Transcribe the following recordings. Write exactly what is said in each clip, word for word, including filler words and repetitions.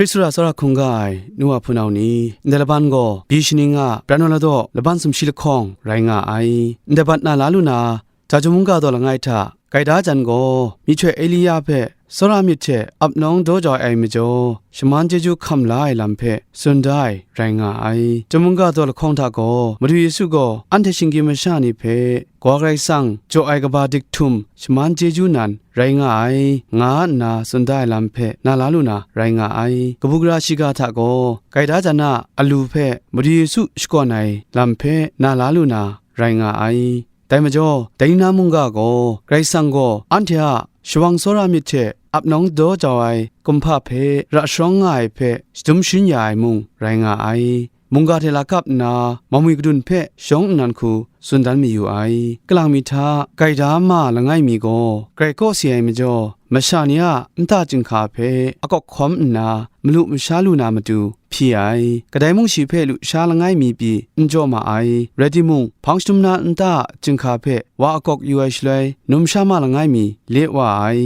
Hkristu a tsawra hkungga ai nu wa hpunau ni, ndai laban gaw byi shaning a pran wa ladaw laban sumshi lahkawng rai nga ai. Ndai bat na la lu na, Jahtum mungga daw langai hta gaida jan gaw, myihtoi Elia hpe tsawra myit hte ap nawng daw jau ai majaw, shaman chyeju hkam la ai lam hpe tsun da ai rai nga ai. Chyum mungga daw lahkawng hta gaw, Madu Yesu gaw anhte shinggyim masha ni hpe, Kawa Karai Kasang jaw ai kaba dik htum shaman chyeju nan rai nga ai, nga nna tsun da ai lam hpe na la lu na rai nga ai. Kabu gara shiga hta gaw, gaida jan a alu hpe Madu Yesu shakawn ai lam hpe na la lu na rai nga ai. Dai majaw, dai ni na mungga gaw, Karai Kasang gaw anhte a shawang tsawra myit hte ap nawng daw jau ai kumhpa hpe ra sharawng nga ai hpe shadum sharin ya ai mung rai nga ai. Mungga hte lakap nna, mamwi gadun hpe shawng nnan hku tsun dan mayu ai. Kalang mi hta, gaida ma langai mi gaw, grai kawsi ai majaw, masha ni a nta chyinghka hpe akawk hkawm nna, malu masha lu na matu hpyi ai. Kadai mung shi hpe lusha langai mi pyi n jaw ma ai. Rai timung, hpang shadum na nta chyinghka hpe wa akawk yu ai shaloi, numsha ma langai mi le wa ai.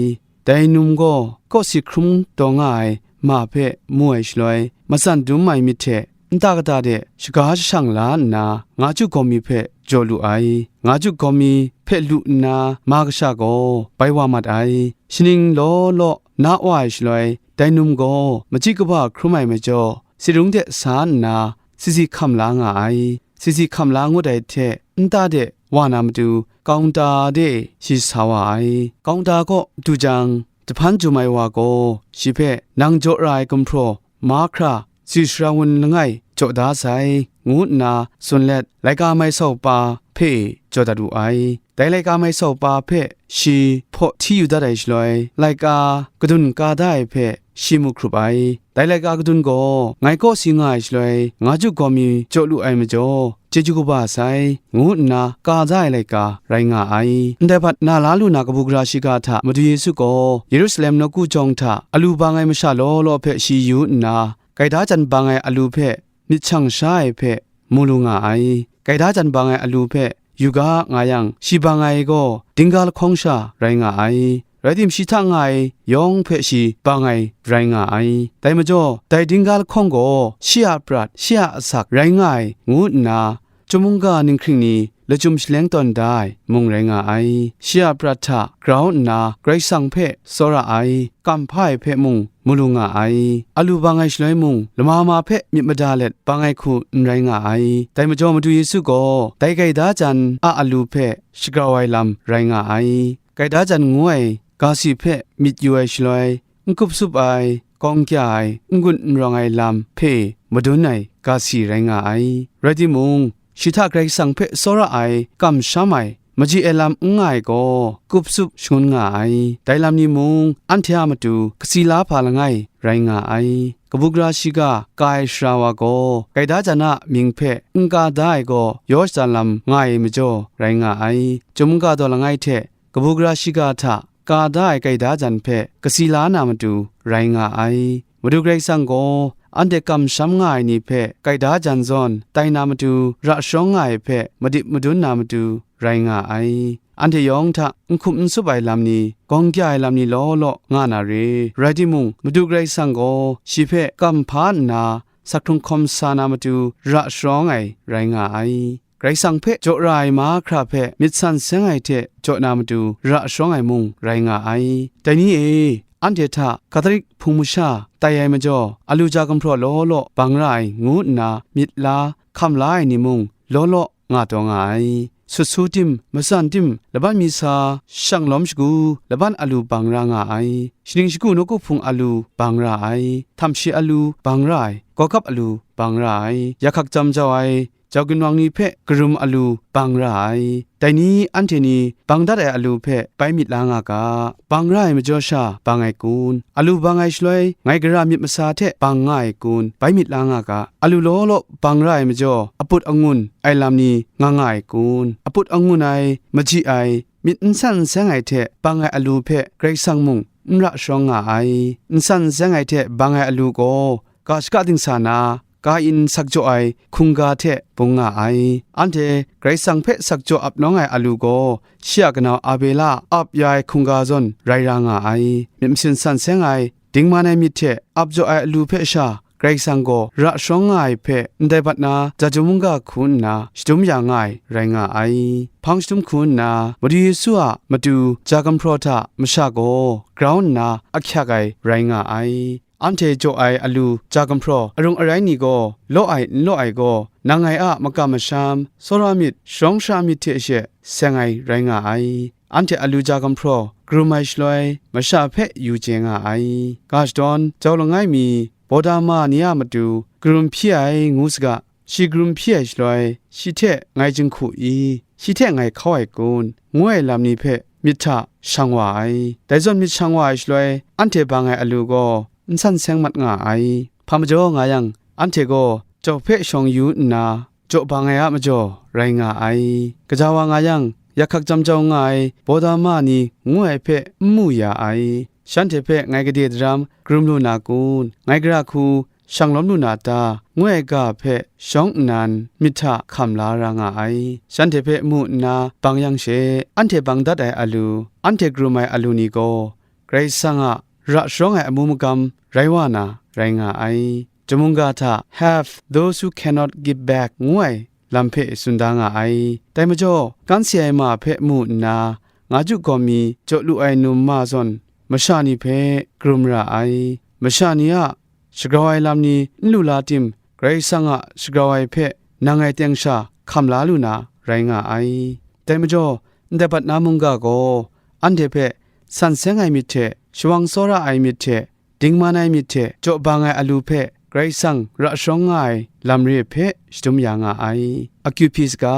Dai num gaw kawsi hkrum taw nga ai ma hpe mu ai shaloi, matsan dum ai myit hte nta kata de shaga jashang la nna, nga chyu gawm mi hpe jaw lu ai. Nga chyu gawm mi hpe lu nna, ma kasha gaw bai wa mat ai. Shaning law law na wa ai shaloi, dai num gaw machyi kaba hkrum ai majaw, sirung de sa nna, sisi hkam la nga ai. Sisi hkam la ngut ai hte, nta de wa na matu, kaungta de shi sa wa ai. Kaungta kaw du jang, jahpan jum ai wa gaw shi hpe, "Nang jaw ra ai gumhpraw mahkra, si sara wun langai jaw da sai," ngu nna tsun let, laika mai sau pa hpe jaw dat wu ai. Dai laika mai sau pa hpe shi hpaw hti yu dat ai shaloi, laika kadun ka da ai hpe shi mu hkrup ai. Dai laika kadun gaw ngai kawsi nga ai shaloi, nga chyu gawm mi jaw lu ai majaw, chyeju kaba sai, ngu nna ka da ai laika rai nga ai. Ndai hpat na la lu na kabu gara shiga hta Madu Yesu gaw Yerusalem nawku jawng hta alu bang ai masha law law hpe shi yu nna, gaida jan bang ai alu hpe myit shang sha ai hpe mu lu nga ai. Gaida jan bang ai alu hpe yu ga nga yang, shi bang ai gaw dingga lahkawng sha rai nga ai. Rai tim, shi hta nga ai yawng hpe shi bang ai rai nga ai. Dai majaw, dai dingga lahkawng gaw shi a prat, shi a asak rai nga ai, ngu nna, chyum mungga ninghkring ni lachyum shaleng tawn da ai mung rai nga ai. Shi a prat hta grau nna Karai Kasang hpe tsawra ai, kamhpa ai hpe mung mu lu nga ai. Alu bang ai shaloi mung, lama ma hpe myit mada let bang ai hku n rai nga ai. Dai majaw, Madu Yesu gaw dai gaida jan a alu hpe shagrau ai lam rai nga ai. Gaida jan ngu ai ga si hpe myit yu ai shaloi, n kup sup ai, gawng kya ai, n gun n rawng ai lam hpe madun ai ga si rai nga ai. Rai timung, shi hta Karai Kasang hpe tsawra ai, kamsham ai, maji ai lam n nga ai gaw, kup sup shangun nga ai. Dai lam ni mung, anhte a matu kasi la hpa langai rai nga ai. Kabu gara shiga ka ai sara wa gaw, gaida jan a mying hpe n ka da ai gaw, yaw shada lam nga ai majaw rai nga ai. Chyum mungga daw langai hte kabu gara shiga hta ka da ai gaida jan hpe kasi la na matu rai nga ai. Madu Karai Kasang gaw anhte kamsham nga ai ni hpe gaida jan zawn tai na matu ra sharawng nga ai hpe madip madun na matu rai nga ai. Anhte yawng hta n hkum n sup ai lam ni, gawng kya ai lam ni law law nga na re. Rai timung, Madu Karai Kasang gaw shi hpe kamhpa nna, sak hkrung hkawm sa na matu ra sharawng ai rai nga ai. Karai Kasang hpe jaw ra ai mahkra hpe myit san seng ai hte jaw na matu ra sharawng ai mung rai nga ai. Dai ni e, anhte hta Kahtalik hpung masha tai ai majaw, alu ja gumhpraw law law bang ra ai ngu nna myit la, hkam la ai ni mung law law nga taw nga ai. Sut su tim, matsan tim, laban mi sa, shang lawm shagu, laban alu bang ra nga ai. Shaning shagu nawku hpung alu bang ra ai. Htam shi alu bang ra ai. Gawgap alu bang ra ai. Yakhak jam jau ai, jau ginwang ni hpe karum alu bang ra ai. Dai ni anhte ni bang dat ai alu hpe bai myit la nga ga. Bang ra ai majaw sha bang ai kun? Alu bang ai shaloi, ngai gara myit masa hte bang nga ai kun? Bai myit la nga ga. Alu law law bang ra ai majaw, aput angun ai lam ni nga nga ai kun? Aput angun ai, maji ai, myit n san n seng ai hte bang ai alu hpe Karai Kasang mung n ra sharawng nga ai. N san n seng ai hte bang ai alu gaw, ga shaka dingsa na, ga in sak jaw ai hkungga hte bung nga ai. Anhte Karai Kasang hpe sak jaw ap nawng ai alu gaw, shi a kanau Abela a ap ya ai hkungga zawn rai ra nga ai. Myit masin san seng ai, dingman ai myit hte ap jaw ai alu hpe sha, Karai Kasang gaw ra sharawng nga ai hpe ndai bat na ja chyum mungga hku nna shadum ya nga ai rai nga ai. Hpang shadum hku nna Madu Yesu a matu ja gumhpraw hta masha gaw grau nna ahkyak ai rai nga ai. Anhte jaw ai alu ja gumhpraw arung arai ni gaw law ai n law ai gaw, nang ngai a makam masham, tsawra myit, sharawng shara myit hte she seng ai rai nga ai. Anhte alu ja gumhpraw karum ai shaloi, masha hpe yu chye nga ai. Ga shadawn jau langai mi, bawda ma ni a matu karum hpyi ai ngu saga, shi karum hpyi ai shaloi, shi hte ngai jinghku i, shi hte ngai hkau ai kun, ngu ai lam ni hpe myit hta shang wa ai. Dai zawn myit shang wa ai shaloi, anhte bang ai alu gaw n san seng mat nga ai. Hpa majaw nga yang, anhte gaw jaw hpe shawng yu nna, jaw bang ai a majaw rai nga ai. Gaja wa nga yang, yakhak jam jau nga ai bawda ma ni ngu ai hpe n mu ya ai. Shanhte hpe ngai gade daram karum lu na kun? Ngai gara hku shang lawm lu na ta? Ngu ai ga hpe shawng nnan myit hta hkam la ra nga ai. Shanhte hpe mu nna bang yang she, anhte bang dat ai alu, anhte karum ai alu ni gaw, Karai Kasang a ra sharawng ai amu magam rai wa na rai nga ai. Chyum mungga hta, "Have those who cannot give back," ngu ai lam hpe tsun da nga ai. Dai majaw, kan si ai ma hpe mu nna, nga ju gawm mi jaw lu ai num ma zawn, masha ni hpe karum ra ai. Masha ni a shagrau ai lam ni n lu la tim, Karai Kasang a shagrau ai hpe nang ngai teng sha hkam la lu na rai nga ai. Dai majaw, ndai bat na mungga gaw, anhte hpe san seng ai myit hte, shawang tsawra ai myit hte, dingman ai myit hte, jaw bang ai alu hpe, Karai Kasang ra sharawng nga ai lam re hpe shadum ya nga ai. Akyu hpyi saga,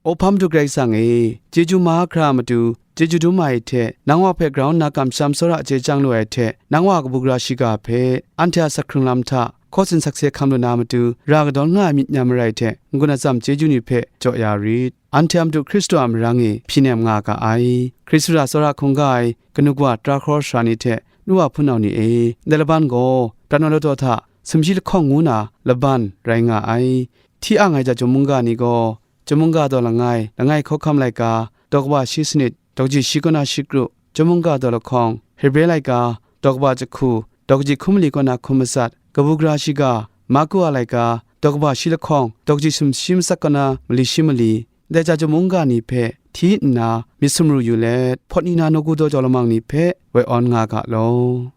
O Hpa Madu Karai Kasang e, chyeju mahkra a matu chyeju dum ai hte, nang wa hpe grau nna kamsham tsawra chye chyang lu ai hte, nang wa kabu gara shiga hpe, anhte a sak hkrung lam hta, hkaw tsun sakse hkam lu na matu, ra kadawn nga ai myit nyam marai hte, n-gun atsam chyeju ni hpe jaw ya rit. Anhte a Madu Hkristu a marang e hpyi nem nga ga ai. Hkristu a tsawra hkungga ai kanu kawa, tara hkawra sara ni hte, nu wa hpunau ni e, ndai laban gaw, prat nawt ladaw hta sumshi lahkawng ngu na laban rai nga ai. Hti ang ai ja chyum mungga ni gaw, Chyum mungga daw langai, langai hkawhkam laika, daw kaba shi sanit, daw kaji shi kaw na shi kru, Chyum mungga daw lahkawng, Hebre laika, daw kaba jahku, daw kaji hkum mali kaw na hkum matsat, kabu gara shiga, Marku a laika, daw kaba shi lahkawng, daw kaji sumshi matsat kaw na mali shi mali, ndai ja chyum mungga ni hpe hti nna myit sumru yu let, hpawt ni na nawku daw jau lamang ni hpe woi awn nga ga law.